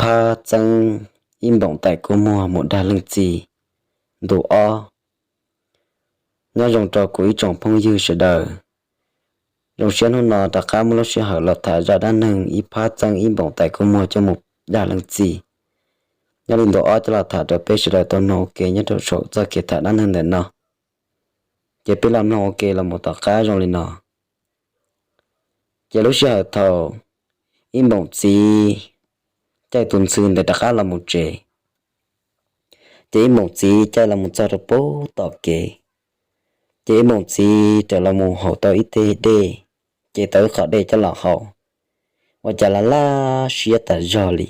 Phab txeeb Ib Npoom tais kua muag mus dag leej txiv. Ntu ob. Nyob zoo rau kuv ib tsoom phooj ywg sawv daws. Zoo siab hnub no rov qab muaj lub sij hawm los tham zaj dab neeg Ib Phab txeeb Ib Npoom tais kua muag coj mus dag leej txiv. Nyob li ntu ob coj los tham rau peb sawv daws tau mloog ua ke nyob rau saum txoj kev tham dab neeg ntawm no. Ces peb los mloog ua ke los mus tom qab zoo li no. Ces lub sij hawm thaum Ib Npoom txiv caij tus ntxhw ntawd rov qab los mus tsev, ces Ib Npoom txiv caij los mus txog rau pem tom kev, ces Ib Npoom txiv raws los mus haus tau ib teg dej, ces tau ib qho dej coj los haus, ua cas laj laj siab tas zog li.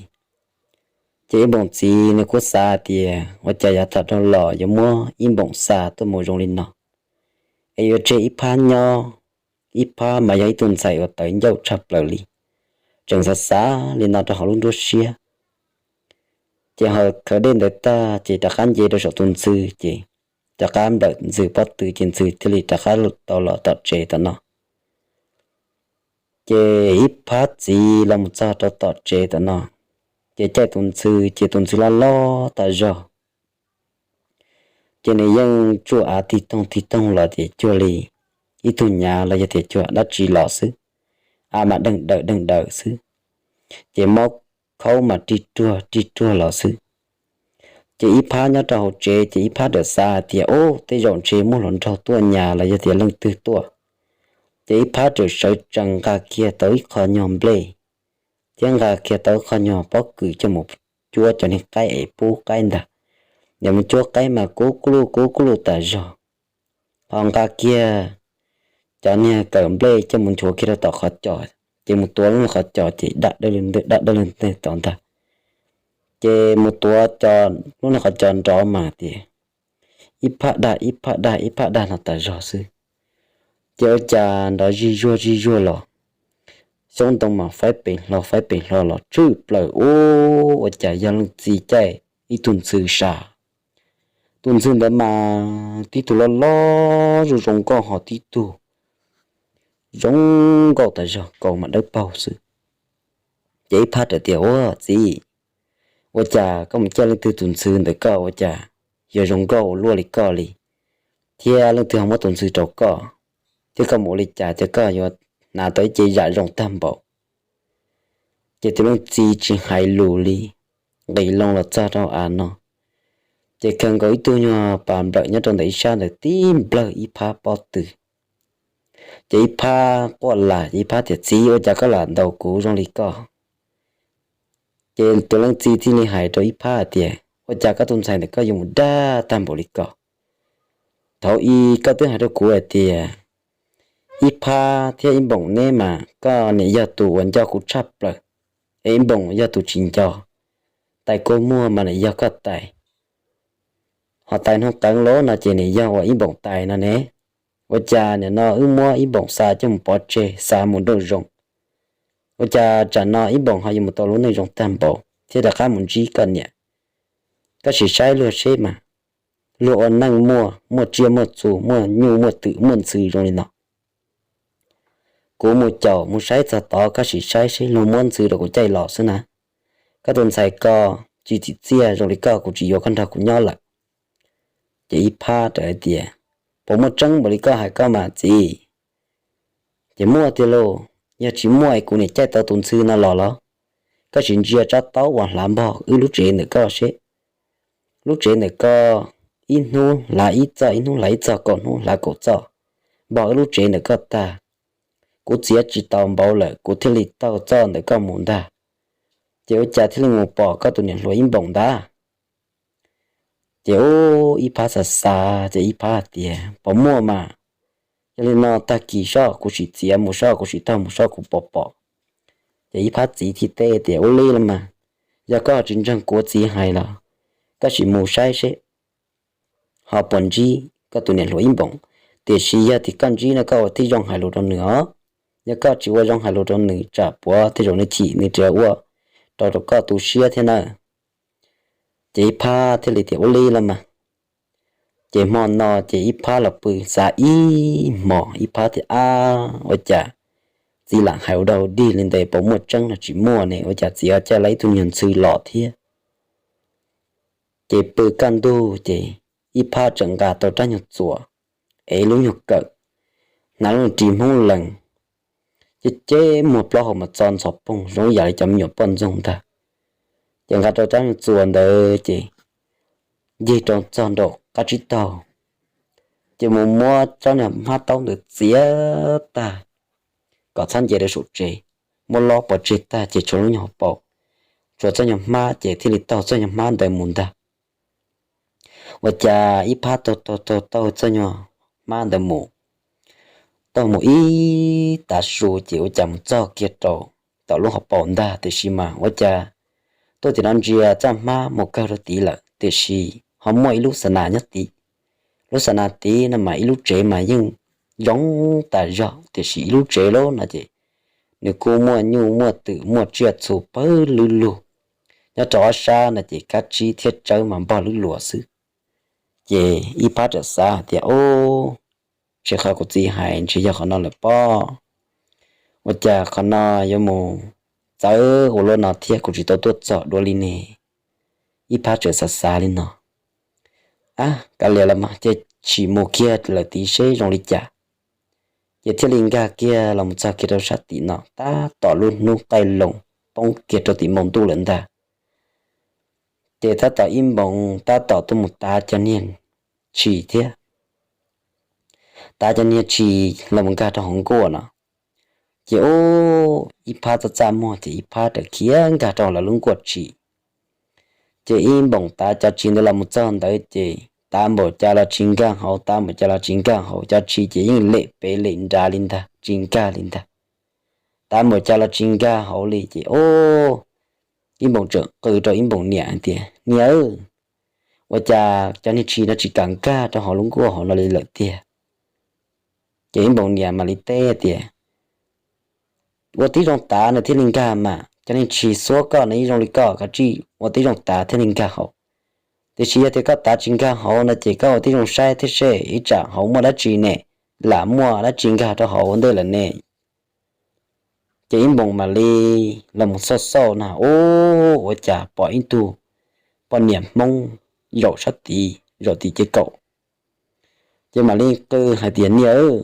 Ces Ib Npoom txiv nws kuj xav tias ua cas yav thaum dhau los yuav muab Ib Npoom xa tuaj mus zoo li no, es yuav tseg Ib Phab nyob. Ib Phab mas yog ib tug ntxhais uas tawv ncauj tshaj plaws li, tseem xav xav li no rau hauv lub nruab siab. Ces haus khawv dej ntawd tag ces rov qab nce rau saum tus ntxhw, ces rov qab nplawm ntxhw pob tw ces ntxhw thiaj li rov qab tau los tom tsev tom no. Ces Ib Phab txiv los mus txog rau tom tsev tom no, ces caij tus ntxhw ces tus ntxhw loj loj tas zog. Ces nws yeej tsuj av tig toog tig toog los ces cuag li ib tug nyav los yog tias cuag dab tsi los xwb, av mas deeg dawm deeg dawm xwb, ces mob khaub mas rig ruag rig ruag los xwb. Ces Ib Phab nyob rau hauv tsev ces Ib Phab txawm xav hais tias, Ub, tej zaum ntshe muaj hluas nraug tuaj nyas los yog tias leej twg tuaj. Ces Ib Phab txawm sawv tsees nqa kiag tau ib qho nyuag nplej thiab nqa kiag tau ib qho nyuag pob kws coj mus cuab cov niag qaib es pub qaib ntag. Nws mus cuab qaib mas kub kuj luj kub kuj luj tas zog, ho nqa kiag cov niag kawm nplej coj mus nchuav kiag rau tom qhov cos, ces mus tuav lub niag qhov cos ces daj dawb daj dawb daj dawb tod ntag. Ces mus tuav lub niag qhov cos nrov mas tias, Ib Phab dag, Ib Phab dag, Ib Phab dag no tas zog xwb. Ces ua cas nrov zij zuag zij zuag los, xyoob ntoo mas faib pes hlo faib pes hlo los tshwm plaws, ub, ua cas yog leej txiv caij ib tug ntxhw sa. Tus ntxhw ntawd mas tib tug loj loj zoo zoo nkauj ho tib tug zoo nkauj tas zog, kaus mas dawb paug xwb. Ces Ib Phab txawm tias, Ua txiv, ua cas koj mus caij leej twg tus ntxhw ntawm koj ua cas yog zoo nkauj ua luaj li koj li, thiab leej twg ho muab tus ntxhw rau koj, thiab koj mus ua li cas ces koj yuav hnav tau ib ce zam zoo tag npaum? Ces tus leej txiv tsis hais lus li, nqis loo los txog rau av no, ces khaws nkaus ib tug nyuag pas nplawm nyob rau ntawm ib sab ntawd tib nplawg Ib Phab pob tw. Ces Ib Phab quaj lam, Ib Phab tias, Txiv, ua cas koj lam ntaus kuv zoo li koj? Ces tus leej txiv thiaj li hais rau Ib Phab hais tias, Ua cas koj tus ntxhais ntawm koj yuav mus dag tag npaum li ko? Thaum ub koj twb hais rau kuv hais tias Ib Phab thiab Ib Npoom neb mas koj niam yog tus uas nco kuv tshaj plaws, es Ib Npoom yog tus tsis nco. Tais kua muag mas niam yog koj tais, ho tais hnub qeev los no ces niam yog uas Ib Npoom tais no ne. Ua cas nim no wb muab Ib Npoom xa coj mus pov tseg, xa mus nraum zoov? Ua cas tsam no Ib Npoom ho yuav mus tau lub neej zoo tag npaum thiab rov qab mus ntsib koj niam? Koj sim saib luag seb mas, luag ua neej muaj, muaj tsiaj muaj txhu, muaj nyuj muaj twm muaj ntxhw zoo li no. Kuv mus caum mus saib txog tod, koj sim saib seb luag muab ntxhw rau kuv caij los xwb na. Koj tus ntxhais ko tsis txim txiaj zoo li koj, kuv tsis yuav koj nrog kuv nyob lawm. Ces Ib Phab teb tias, Puas muaj tseeb npaum li koj hais koj mas txiv? Ces muaj tiag lauj, yog tsis muaj es kuv niam caij tau tus ntxhw no los los? Koj sim ntsia tsob taub uas hlav npog wb lub tsev ntawm koj seb. Lub tsev ntawm koj ib hnub hlav ib txoj, ib hnub hlav ib txoj, kaum hnub hlav kaum txoj, npog wb lub tsev ntawm koj tag. Kuv txiav tsis tau npaum lawm kuv thiaj li taug txoj ntawm koj mus ntag. Ces ua cas thiaj li mus pom koj tus niam hluas Ib Npoom ntag? Ces ub, Ib Phab xav xav ces Ib Phab hais tias, Puas muaj mas? Yog li no tag kis soj kuv sim txiav mus soj, kuv sim taug mus soj kuv puas pom. Ces Ib Phab txiv thiaj teb tias, Ua li los mas, yog koj tsis ntseeg kuv txiv hais los, koj sim mus saib seb ho puas ntsib koj tus niam hluas Ib Npoom. Tiam sis yog tias koj ntsib no koj ua tib zoo hais lus rau nws os. Yog koj tsis ua zoo hais lus rau nws tsam puav tej zaum nws chim nws rov ua rau rau koj tu siab thiab na. Ces Ib Phab thiaj li tias, Ua li los mas. Ces hmo no ces Ib Phab los pw xav ib hmos, Ib Phab tias, Ab, ua cas txiv lam hais ua dog dig li ntawd puas muaj tseeb los tsis muaj ne, ua cas txiv ho caij tau ib tug nyuag ntxhw los thiab. Ces pw kaj ntug ces Ib Phab txawm nqa tau rab nyuag txuas, ev lub nyuag kawm, hnav lub ris Hmoob Lees, ceb ceb muag plaub hau mas txo ntxhov poog zoo yam li cov me nyuam poj ntxoog ntag. Ces nqa rau rab nyuag txuas ntawd ces ncig rau txog nraum qab tsib taug, ces mus muab rab nyuag hmab taub ntawd txiav tag kom txhob nce rau saum tsev, muab lob pov tseg tag ces tshuav lub nyuag hauv paus, tshuav txoj nyuag hmab ces thiaj li taug txoj nyuag hmab ntawd mus ntag. Ua cas Ib Phab taug taug taug taug txoj nyuag hmab ntawd mus, taug mus ib tav su ces ua cas mus txog kiag rau tom lub hauv paus ntag, tiam sis mas ua cas tuaj tim no ntsia txoj hmab mus kawg rau tid lawm, tiam sis ho muaj ib lub xa nas nyob tid. Lub xa nas tid no mas ib lub tsev mas yeej zoo tas zog, tiam sis ib lub tsev lub no ces nws kuj muaj nyuj muaj twm muaj tsiaj txhu pawg lug lug. Nyob rau ob sab no ces kab tsib thiab tsawb mas npog lwb luas xwb. Ces Ib Phab txawm xav hais tias, Ub, ntshe qhov kuv txiv hais ntshe yog qhov no lawm pob. Ua cas qhov no yuav mus txawv ua luaj no thiab kuv tsis tau tuaj txog dua li ne? Ib Phab txawm xav xav li no, Ab, kav liam los mas ces tsim mus kiag lawm tid seb zoo li cas. Ces thiaj li nkag kiag los mus txog kiag rau sab tim no tab tom lub hnub qaij loo poob kiag rau tim npoo ntuj lawm ntag. Ces tab tom Ib Npoos tab tom tuaj mus tav cov niag tshis thiab, tav cov niag tshis los mus nkag rau hauv nkuaj no. Ces ub, Ib Phab txaj txaj muag ces Ib Phab raws khiav nkag rau lawv lub nkuaj tshis. Ces Ib Npoos tav cov tshis ntawd los mus txog ntawd ces tav npaum cas los tsis nkag hauv, tav npaum cas los tsis nkag hauv, cov tshis ces yeej lem pem lem nrad li ntag, tsis nkag li ntag. Tav npaum cas los tsis nkag hauv li ces ub, Ib Npoos txawm qw rau Ib Npoos niam hais tias, Niam, ua cas cov niag tshis no tsis kam nkag rau hauv lub nkuaj hauv no li lawm tiag? Ces Ib Npoos niam mam li teb tias, Ua tib zoo tav nws thiaj li nkag mas, cov niag tshis xuab koj no yeej zoo li koj, koj tsij ua tib zoo tav thiaj li nkag hauv. Tiam sis yog tias koj tav tsis nkag hauv no ces koj ua tib zoo saib thiab seb ib tsam hauv muaj dab tsi ne, lam muaj dab tsi nkag rau hauv ua ntej lawm ne. Ces Ib Npoos mam li los mus xauj xauj na, ub, ua cas pom ib tug poj niam Hmoob zaum sab tid, zaum tim ces kaum. Ces mam li qw hais tias, Niam,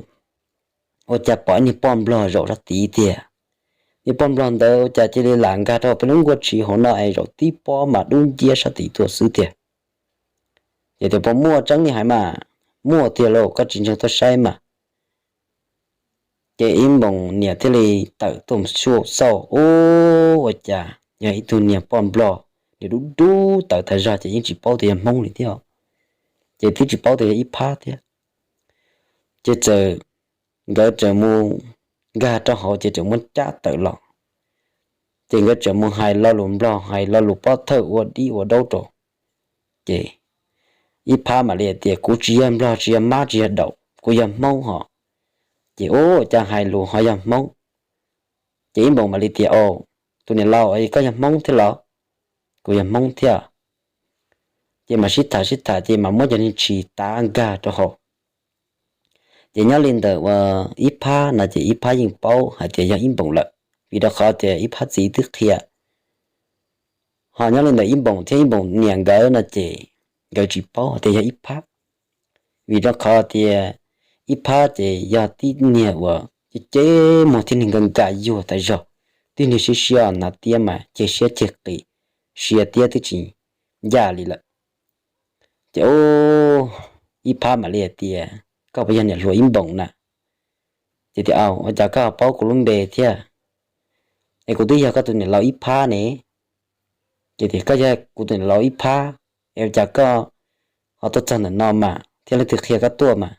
ua cas pom ib niag poj nplog zaum sab tid tiag? Niag poj nplog ntawd ua cas cia li lam nkag rau peb lub nkuaj tshis hauv no es zaum tib pob mas dub nciab sab tid tuaj xwb tiag. Ces tias, Puas muaj tseeb li hais mas? Muaj tiag lauj, koj tsis ntseeg tuaj saib mas. Ces Ib Npoos niam thiaj li tawm tuaj xauj, ub, ua cas yog ib tug niag poj nplog, nws dub dub tawv tag zog ces yeej tsis paub tias yog Hmoob li thiab, ces twb tsis paub tias yog Ib Phab thiab. Ces txawm, nkawd txawm mus nkag rau hauv ces txawm muab cab tawm los. Ces nkawd txawm mus hais lo lus nplog, hais lo lus pob thawj ua dib ua daub rau. Ces Ib Phab mam li hais tias, Kuv tsis yog nplog, tsis yog mab, tsis yog daum, kuv yog Hmoob hos. Ces ub, cas hais lus ho yog Hmoob. Ces Ib Npoos mam li tias, Au, tus niam laus, koj yog Hmoob thiab los? Kuv yog Hmoob thiab. Ces mam sib tham sib tham ces mam muab cov niag tshis tav nkag rau hauv. Ces nyob li ntawm uas Ib Phab no ces Ib Phab yeej paub hais tias yog Ib Npoos lawm, vim rau qhov tias Ib Phab txiv twb qhia. Ho nyob li ntawm Ib Npoos thiab Ib Npoos niam nkawd no ces nkawd tsis paub hais tias yog Ib Phab, vim rau qhov tias Ib Phab ces yog tib niag uas ceb ceb muag thiab niag nkag nkag yuag tas zog, tib niag siab siab hnav tiab mas ceg siab ceg qis, sia tiab twb tsis ncaj li lawm. Ces ub, Ib Phab mam li hais tias, Koj puas yog niam hluas Ib Npoos na? Ces tias, Ua cas koj ho paub kuv lub npe thiab? Es kuv twb yog koj tus niam laus Ib Phab ne. Ces tias, Koj yog kuv tus niam laus Ib Phab, es ua cas koj ho tuaj txog ntawm no mas, thiab leej twg qhia koj tuaj mas?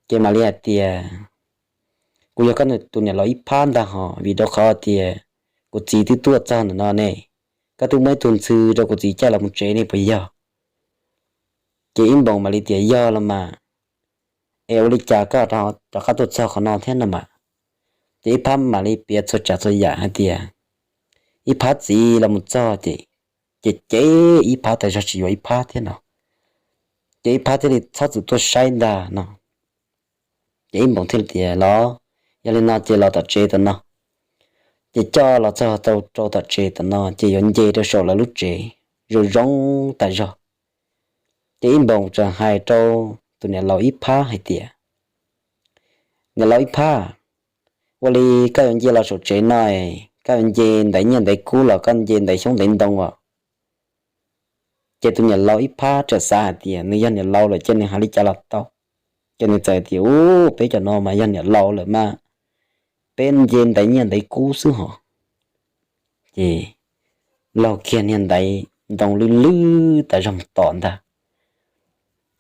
Ces mam li hais tias, Kuv yog koj tus niam laus Ib Phab ntag hos, vim rau qhov tias kuv txiv twb tuaj txog ntawm no ne, koj twb muab ib tug ntxhw rau kuv txiv caij los mus tsev ne puas yog? Ces Ib Npoos mam li tias, Yog los mas, es ua li cas koj rov qab tuaj txog qhov no thiab no mas? Ces Ib Phab mam li piav txhua tsav txhua yam hais tias Ib Phab txiv los mus txog ces, ces cem Ib Phab tas zog tsis yuav Ib Phab thiab no, ces Ib Phab thiaj li txhob txwm tuaj saib ntag no. Ces Ib Npoos thiaj li tias, Los, Yog li no ces los tom tsev tom no. Ces coj los txog rau tom tsev tom no ces yuav nce rau saum lawv lub tsev zoo zoo tas zog. Ces Ib Npoos txawm hais rau tus niam laus Ib Phab hais tias, Niam laus Ib Phab, ua li koj yuav nce los saum tsev no, koj yuav nce ntaiv nyiaj ntaiv kub los koj nce ntaiv xyoob ntaiv ntoo os? Ces tus niam laus Ib Phab txawm xav hais tias nws yog niam laus lawm ces nws hais li cas los tau. Ces nws txawm hais tias, Ub, peb cov no mas yog niam laus lawm mas peb nce ntaiv nyiaj ntaiv kub xwb hos. Ces laug kiag niag ntaiv ntoo lwj lwj tas zog mus tos ntag.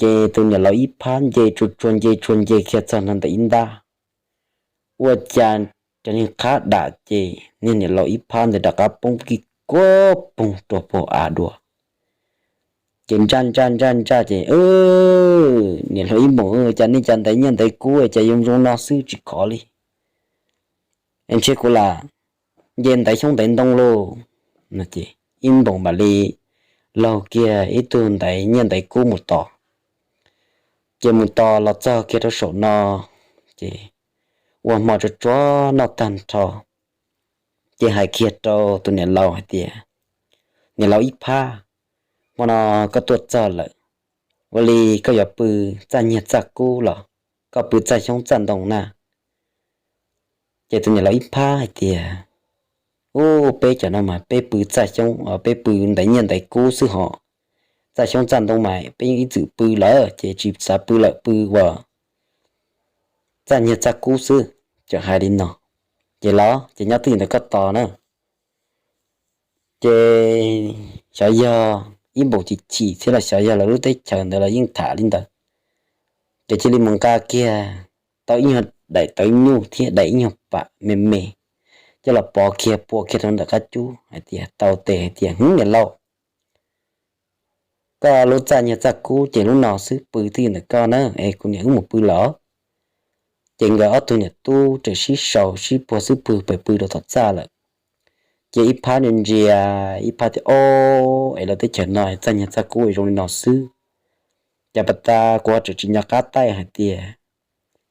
Ces tus niam laus Ib Phab nce tsuag tsuag nce tsuag nce kiag txog nrog ntawm ib ntab, ua cas cov niag qhab dam ces niag niam laus Ib Phab ntawd rov qab poob kij kuab poog rau puag av dua. Ces ntsaj ntsaj ntsaj ntsaj ces, Niam hluas Ib Npoos, cas nej cov ntaiv nyiaj ntaiv kub cas zoo zoo no xwb tsis khov li? Ntshe kuv lam nce ntaiv xyoob ntaiv ntoo lauj. Ces Ib Npoos mam li laug kiag ib tug ntaiv nyiaj ntaiv kub mus tos. Ces mus tos los txog kiag rau saum no, ces ua hmo tsuag tsuag noj tag nrho, ces hais kiag rau tus niam laus hais tias, Niam laus Ib Phab, hmo no koj tuaj txog lawm, ua li koj yuav pw txaj nyiaj txaj kub los koj pw txaj xyoob txaj ntoo na? Ces tus niam laus Ib Phab hais tias, Ub, peb cov no mas peb pw txaj xyoob, peb pw ntaiv nyiaj ntaiv kub xwb hos. Txaj xyoob txaj ntoo mas peb yeej ib txwm pw lawm ces tsis xav pw lawm, pw ua txaj nyiaj txaj kub xwb. Txawm hais li no, ces los ces nyob twj ywm ntawm koj tos na. Ces xyov yog Ib Npoos chim chim thiab los xyov yog lawv lub teb chaws ntawd los yeej tham li ntawd, ces cia li mus nqa kiag tau ib nyuag daim tawv nyuj thiab daim ib nyuag pam me me coj los pov kiag pua kiag rau ntawm qab cub hais tias, tau tes hais tias, Hwv, niam laus, koj lub txaj nyiaj txaj kub ces lub no xwb pw twj ywm ntawm koj na, es kuv niam wb mus pw los. Ces nkawd ob tug niam tub txawm sib sau sib puag xub pwg pw rau tom txaj lawm. Ces Ib Phab ntsia ntsia, Ib Phab tias, Ob, es lawv teb chaws no txaj nyiaj txaj kub zoo li no xwb, cas pas tas kuv ho tseem tsis nco qab taij hais tias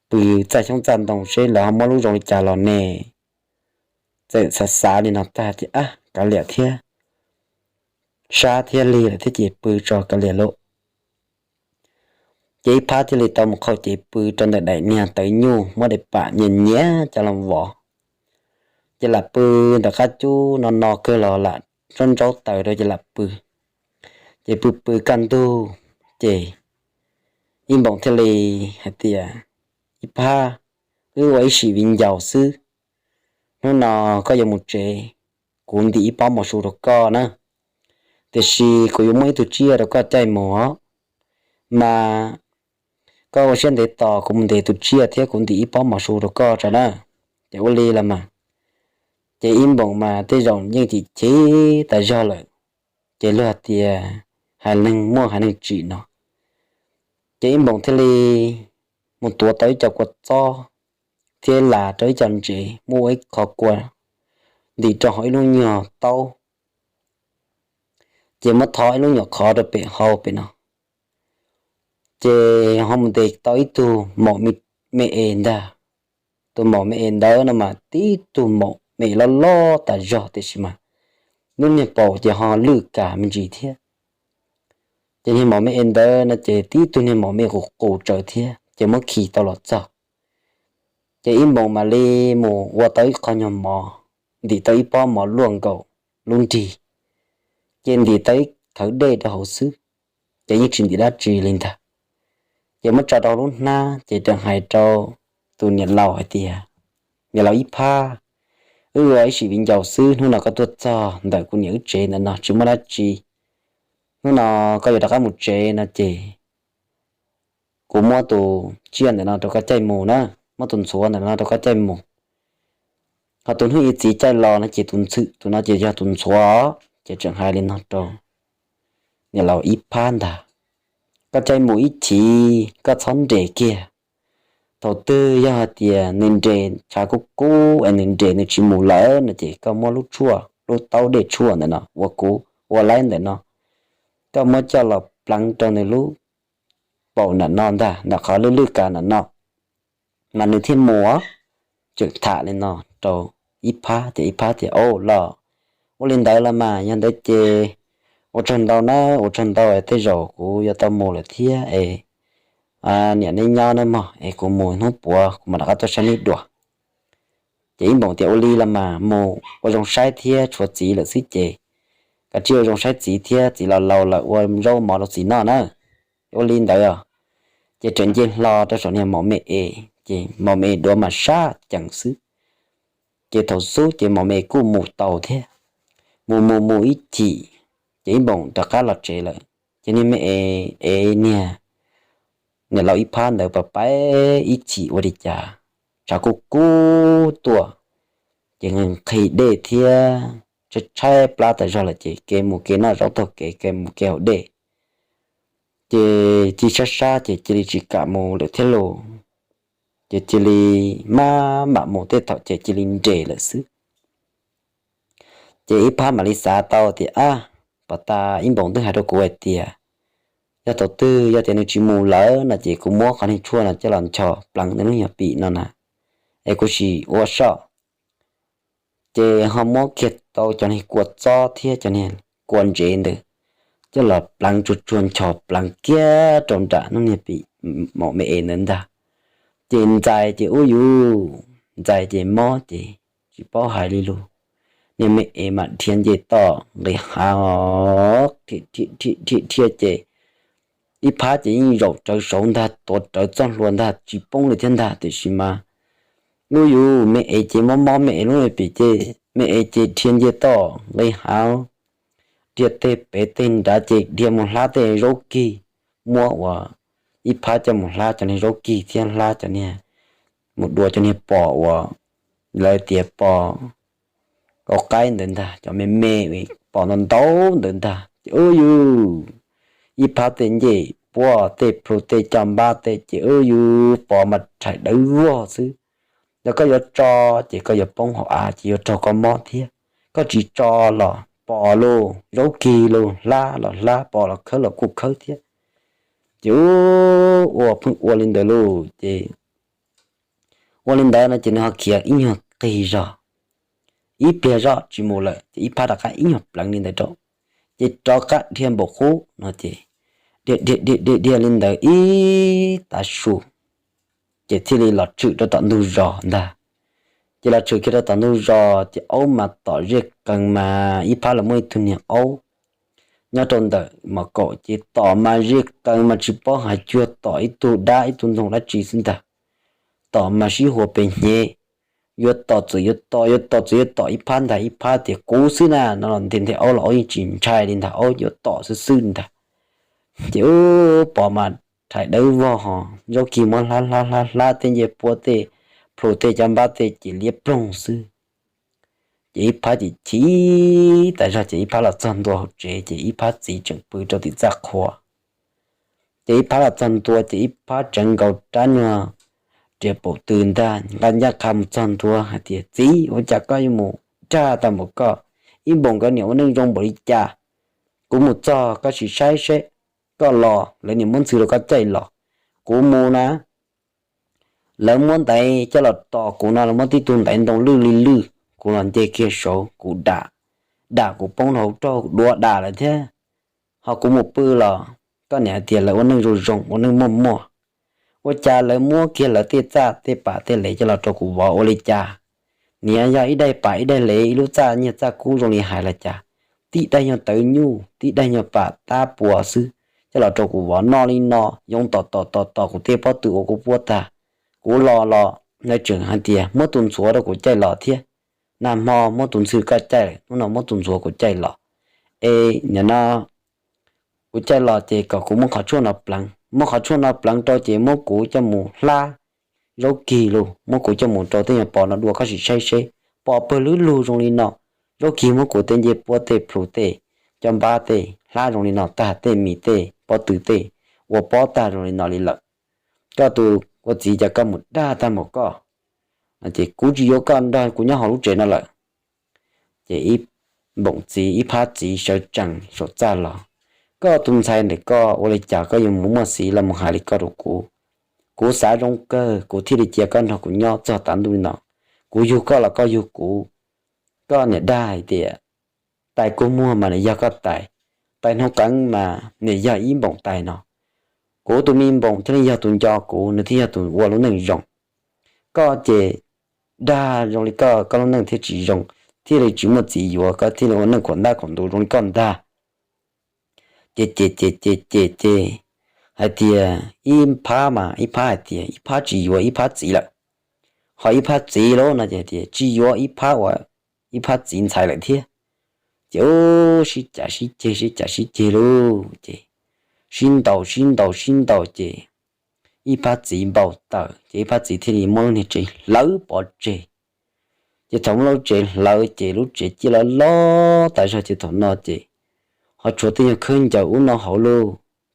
pw txaj xyoob txaj ntoo seb lawv ho muab lub zoo li cas los ne. Txawm xav xav li no tag tias, Ab, kav liam thiab, sab thiab lig lawm thiab ces pw tso kav liam lauj. Ces Ib Phab thiaj li tau mus qhau cev pw rau ntawm daim niag tawv nyuj muab daim pam nyias nyias coj los vov. Ces lam pw ntawm qab cub no no kawg los lam ntsaub ntsaub taws rau ces lam pw. Ces pw pw kaj ntug, ces Ib Npoos thiaj li hais tias, Ib Phab, wb ua ib sim viv ncaus xwb, hnub no koj yuav mus tsev, kuv ntim ib pob mov su rau koj na, tiam sis kuv yuav muab ib tug tsiaj rau koj caij mus os. Mas koj ua siab ntev tos kuv mus ntes tus tsiaj thiab kuv ntim ib pob mov su rau koj tso na. Ces ua li los mas, ces Ib Npoos mas tej zaum yeej chim chim tas zog lawm, ces luag hais tias hais neeg muaj hais neeg tsim no, ces Ib Npoos thiaj li mus tuav tau ib co kua txob thiab ib las rau ib co ntsev muab ua ib qho kua ntim rau hauv ib lub nyuag taub, ces muab thov ib lub nyuag qhov rau pem hau pem no. Ces ho mus ntes tau ib tug maum me es ntag. Tus maum me es ntawd no mas tib tug maum me loj loj tas zog tiam sis mas lub niag paum ces ho lwj kas me ntsis thiab. Ces niag maum me es ntawd no ces tib tug niag maum me qus qus tsawv thiab, ces muab khi tau los txog. Ces Ib Npoos mam li mus ua tau ib qho nyuag mov, ntim tau ib pob mov luaj nkaus lub nrig, ces ntim tau ib khawv dej rau hauv xwb, ces yeej tsis ntim dab tsi li ntag. Ces muab tso rau lub hnab ces tseem hais rau tus niam laus hais tias, Niam laus Ib Phab, wb ua ib sim viv ncaus xwb, hnub no koj tuaj txog ntawm kuv niam wb tsev ntawm no tsis muaj dab tsi. Hnub no koj yuav rov qab mus tsev no ces kuv muab tus tsiaj ntawm no rau koj caij mus na, muab tus ntxhuav ntawm no rau koj caij mus. Ho tus hnub i txiv caij los no ces tus ntxhwm tus no ces yog tus ntxhuav. Ces tseem hais li no rau niam laus Ib Phab ntag, Koj caij mus ib chim, koj txhob nres kiag. Thaum twg yog hais tias nws nres tshav kub kub es nws nres nws tsis mus lawm no ces koj muab lub tshuaj, lub taub dej tshuaj ntawm no uas kuv ua laib ntawm no, koj muab coj los pleev rau nws lub paum ntawm no ntag, ntawm qhov lwj lwj kas ntawm no, mas nws thiaj mus. tseem tham li no rau ib phab ces ib phab tias, Au los, ua li ntawd los mas, yog ntawd ces ua tsaug ntau na, ua tsaug ntau, tej zaum kuv yuav tau mus lawm thiab es niam neb nyob nawb mog, es kuv mus hnub puav kuv mam rov qab tuaj saib neb dua. Ces Ib Npoom tias, Ua li los mas, mus ua zoo saib thiab, tshuav txiv lawm xwb ces kav tsij ua zoo saib txiv thiab, txiv los laus lawm, ua zaub mov rau txiv noj na. Ua li ntawd os. Ces raws nce hlo rau saum niag maum me es, ces maum me es duav mas sab ceev xwb. Ces thaum xub ces maum me es kuj mus tau thiab, mus mus mus ib chim, ces Ib Npoom rov qab los tsev lawm. Ces niag me es, es niag niam laus ib phab ntawd pais pais ib chim ua li cas tshav kub kub tuaj, ces nqhis dej thiab tshaib tshaib plab tas zog lawm ces kev mus kev noj zaub taug kev, kev mus kev haus dej, ces cia sab sab ces cia li tsis kam mus lawm thiab lauj. Ces cia li maj mam mus tej thaum ces cia li nres lawm xwb. Ces ib phab mam li xav tau tias, Ab, pom tas Ib Npoom twb hais rau kuv hais tias yog thaum twg yog tias nws tsis mus lawm no ces kuv muab qhov niag tshuaj no coj los nchos pleev ntawm lub nyuag pim no na, es kuv sim ua soj. Ces ho muab kiag tau cov niag kua txob thiab cov niag kua ntsev ntawd coj los pleev tsuag tsuag, nchos pleev kiag rau nram lub niag pim maum me es ntawd ntag. Ces ntxais ces ub yus, ntxais ces mob ces tsis paub hais li lus. Niag me es mas dhia nce toj nqis hav, dhia dhia ces ib phab ces yeej zaum rawv saud ntag, tuav rawv txoj hlua ntag, tsis poob li thiab ntag, tiam sis mas ub yus, me es ces mob mob me es lub pim ces me es ces dhia nce toj nqis hav, dhia tej pem tej nrad ces dhia mus hlab tej zaub kig, muab ua ib phab coj mus hlab cov niag zaub kig thiab hlab cov niag, mus dua cov niag pos uas lawv tias pos kauv qaib ntawd ntag, cov me me pos ntau ntau ntawd ntag. Ces ub yus, ib phab tej ncej puab tej plhu tej caj npab tej ces ub yus, pos mas rhais dawb vog xwb. Yog koj yuav tso ces koj yuav poob hauv av ces yuav raug koj mob thiab. Koj tsis tso los pos los zaub kig los hlab los hlab, pos los khawb los kuj khawb thiab. Ces ub, ua pheej ua li ntawd lauj ces ua li ntawd no ces nws ho khiav ib nyuag qig zog, ib pliag zoj tsis mus lawm ces ib phab rov qab ib nyuag pleev li ntawd rau, ces rov qab dhia npaum qub no ces dhia dhia dhia dhia li ntawd ib tav su, ces thiaj li los tshwm rau tom ntug zos ntag. Ces los tshwm kiag rau tom ntug zos ces aub mas tom zej qees mas ib phab los muaj ib tug niag aub nyob rau ntawm mos kaum ces tom mas zej qees mas tsis paub hais cuag tom ib tug dab ib tug ntoo dab tsi xwb ntag. Tom mas sib hua pes hnyev, yuav tom txawm yuav tom, yuav tom txawm yuav tom, ib phab ntag ib phab tias kuv xwb na no los nthe nthe aub los aub yeej tsis ntshai li ntag, aub yuav tom xwb xwb ntag. Ces ub, pos mas rhais dawb vog ho zaub kig muab hlab hlab hlab hlab tej ncej puab tej plhu tej caj npab tej ces liab ploog xwb. Ces ib phab ces chim tas zog ces ib phab los txog ntua hauv tsev ces ib phab txiv tseem pw rau tim txaj qhua. Ces ib phab los txog ntua ces ib phab tseev nkaus rab nyuag riam paum tw ntag, nqa ncaj qha mus txog ntua hais tias, Txiv, ua cas koj yuav mus dag tag npaum koj? Ib Npoom nkawd niam ua neej zoo npaum li cas? Kuv mus txog koj sim saib seb, koj los lawv niam muab ntxhw rau koj caij los. Kuv mus na, lawv muab ntaiv coj los tos kuv no, lawv muab tib tug ntaiv ntoo lwj li lwj, kuv los nce kiag saud kuv dam, dam kuv poob rau hauv raug duav dam lawm thiab. Ho kuv mus pw los koj niam hais tias lawv ua neej zoo zoo, ua neej muaj muaj. Ua cas lawv muab kiag lawv tej txaj tej pam tej lev coj los rau kuv vov ua li cas? Niaj yog ib daig pam ib daig lev, ib lub txaj nyiaj txaj kub zoo li hais los cas, tib daig nyuag tawv nyuj, tib daig nyuag pam tab puas xwb, coj los rau kuv vov noj li no, yoov tom tom tom tom kuv tej pob tw uas kuv puab tag. Kuv los los lawv tseem hais tias muab tus ntxhuav rau kuv caij los thiab. Nag hmo muab tus ntxhw koj caij, hnub no muab tus ntxhuav kuv caij los. Es nim no kuv caij los ces kom kuv muab qhov tshuaj no pleev, muab qhov tshuaj no pleev rau ces muab kuv coj mus hlab zaub kig los, muab kuv coj mus rau tej nyuag pos no dua, koj sim saib seb, pos pawg lwb lug zoo li no, zaub kig muab kuv tej ncej puab tej plhu tej caj npab tej hlab zoo li no tag, tej mis tej pob tw tej ua pob tag zoo li no li lawm. Koj tus ua txiv cas koj mus dag tag npaum koj? Ces kuv tsis yuav koj nrog kuv nyob hauv lub tsev no lawm. Ces ib Npoom txiv ib phab txiv sawv tsees saum txaj los, Koj tus ntxhais ntawm koj ua li cas koj yuav mus muaj xiv los mus hais li koj rau kuv? Kuv xav zoo kawg kuv thiaj li cia koj nrog kuv nyob txog tav ntuj li no. kuv yug koj los koj yug kuv. Koj niam dag hais tias tais kua muag mas nws yog koj tais, tais hnub qeeb mas nws yog ib npoom tais no. Kuv tus me npoom thiaj li yog tus nco kuv, nws thiaj yog tus ua lub neej zoo. Koj ces dag zoo li koj, koj lub neej thiaj tsis zoo, thiaj li tsis muaj txiv yuav, koj thiaj li ua neej khuam ntab khuam ntuv zoo li koj ntag. Ces ces ces ces ces ces hais tias ib phab mas ib phab hais tias ib phab tsis yuav ib phab txiv lawm, ho ib phab txiv lauj no ces tias tsis yuav ib phab uas ib phab txiv ntxhais lawm thiab. Ces ub, sib cav sib ceg sib cav sib ceg lauj ces sib ntaus sib ntaus sib ntaus ces ib phab txiv npau taws ces ib phab txiv thiaj li muab lub niag tsev hlawv pov tseg. Ces thaum muab lub tsev hlawv ces lub tsev ciaj loj loj tas zog ces thaum no ces ho tshuav tej nyuag khaub ncaws ub no hauv lauj,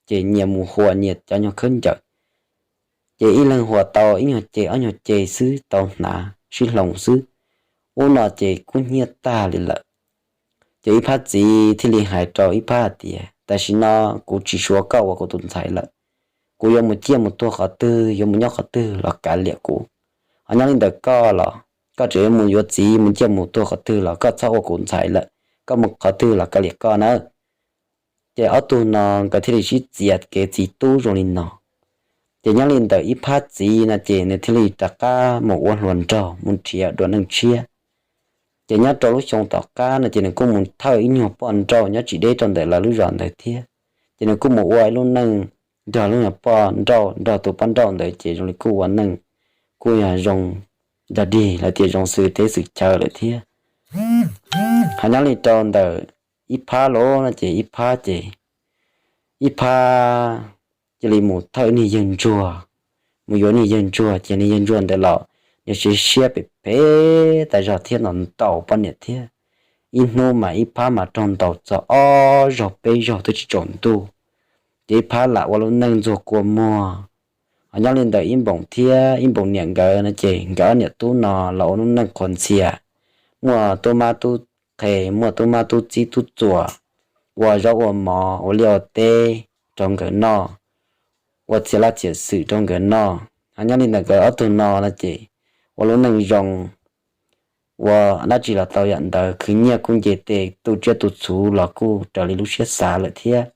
ces nyias mus huas nyias cov nyuag khaub ncaws. Ces ib leeg huas tau ib nyuag ce ob nyuag ce xwb tau hnav sib hloov xwb. Ub no ces kub hnyiab tag li lawm. Ces ib phab txiv thiaj li hais rau ib phab hais tias tam sim no kuv tsis suav koj ua kuv tus ntxhais lawm, kuv yuav mus ciaj mus tuag qhov twg yuav mus nyob qhov twg los kav liam kuv. Ho nyob li ntawm koj los koj tseem yuav mus yuav txiv mus ciaj mus tuag qhov twg los koj txhob ua kuv ntxhais lawm, koj mus qhov twg los kav liam koj nawb. Ces ob tug no nkawd thiaj li sib txiav kev txiv tub zoo li no. Ces nyob li ntawm ib phab txiv no ces nws thiaj li rov qab mus ua hluas nraug mus nrhiav dua neej tshiab. Ces nyob rau lub xyoo tom qab no ces nws kuj mus thawj ib nyuag poj nrauj nyob tsis deb rau ntawm lawv lub zos ntawd thiab. Ces nws kuj mus ua ib lub neej nrog lub nyuag poj nrauj nrog tus poj nrauj ntawd ces zoo li kuj ua neej kuj yog zoo dog dig los tias zoo xws teb xws chaw lawm thiab. Ho nyob li rau ntawm ib phab los no ces ib phab ces ib phab cia li mus thawj niag yawg ntsuag, mus yuav niag yawg ntsuag ces niag yawg ntsuag ntawd los nws siab siab phem phem tas zog thiab ntaus ntaus poj niam thiab. Ib hnub mas ib phab mas raug ntaus txog ob zaug peb zaug twb tsis tsaus ntuj. Ces ib phab lam ua lub neej ntxuag kua muag. Ho nyob li ntawm ib npoom thiab ib npoom niam nkawd no ces nkawd ob niam tub no los ua lub neej qhuas ntxhias, muaj tub mab tub qhe, muaj tub mab tub txib tub txuas, ua zaub ua mov ua liaj ua teb rau nkawd noj, ua txhia laj txhia xwm rau nkawd noj. Ho nyob li ntawm nkawd ob tug no no ces ua lub neej zoo, ua dab tsi los tau yam ntawd, khwv nyiaj kuj nce tes, tu tsiaj tu txhuv los kuj raws li lub siab xav lawm thiab.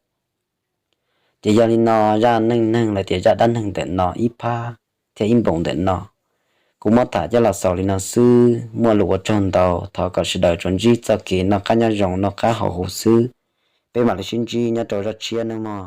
Ces yog li no zaj neej neeg los tias zaj dab neeg ntawm no ib phab thiab ib npoom ntawm no kuv muab tham coj los xaus li no xwb, muaj lus ua tsaug ntau, thov kom sawv daws tsuas ntsib txoj kev noj qab nyob zoo noj qab haus huv xwb. Peb mam li sib ntsib nyob rau zaj tshiab nawb mog.